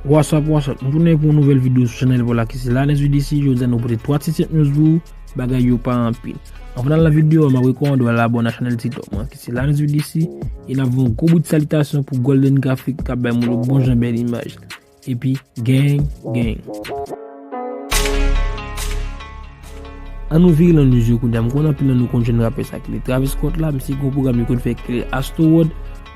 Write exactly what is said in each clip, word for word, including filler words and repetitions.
What's up, what's up? Nou tounen pou yon nouvèl videyo sou chanèl pa w la ki se Lanez V D C. Jodi a nou pote twa ti tip news pou ou, bagay yo pa anpil. Anvan n al nan videyo a, m ap rekòmande w al abòne a chanèl TikTok mwen ki se Lanez V D C. E n ap voye yon gwo bout salitasyon pou Golden Graphic k ap bay moun yo bon jan bèl imaj. Epi, gang, gang. Ann nou vire nan news yo kounye a. M konn anpil nan nou konn jwenn rapè sa ki rele Travis Scott la, misye gen yon pwogram li konn fè ki rele Astroworld.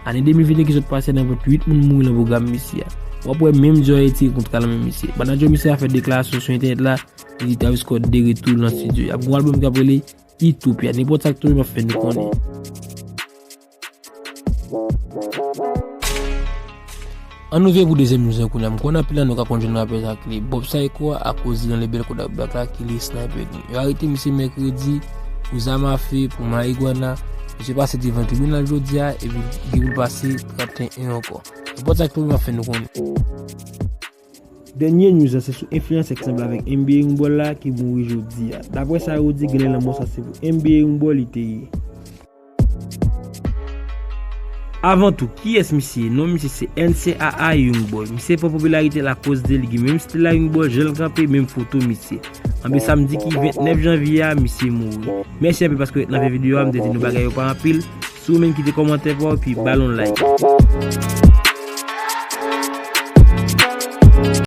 Ane de mil venteyen ki sot pase a, nan venntuit moun mouri nan pwogram misye a. W ap wè menm Dior retire kontra l nan men misye. Pandan Dior misye a fè deklarasyon sou entènèt la, li di Travis Scott de retour nan estidyo. Y ap gen yon albòm k ap rele Utopia. Nenpòt sa k tonbe, m ap fè nou konnen. Ann nou vire pou dezyèm news lan kounye a. M konn anpil nan nou ka konn jwenn rapè sa ki rele Bob Psycho a, akoz li nan lebèl Kodak Black la ki rele Sniper Gang. Yo arete misye mèkredi pou zam afe, pou marigwana. Misye pase devan tribinal jodi a, epi gen pou l pase trannteyen ankò. Nenpòt sa k tonbe, m ap fè nou konnen. Dènye news la se sou enfliyansè ki sanble avèk N B A Young Boy la ki mouri jodi a. Daprè sa yo di, genlè lanmò sa se pou N B A Young Boy li te ye. Avan tou, kiyès misye ye? Non misye se N C A A Young Boy. Misye pran popilarite l akoz de li gen menm stil a Young Boy, jan l kanpe, menm foto misye. Anben samdi ki vennèf janvye a, misye mouri. Mèsi anpil paske w ret nan fen videyo a, m te di nou bagay yo pa anpil. Si w menm kite kòmantè pa w, epi ba l yon like.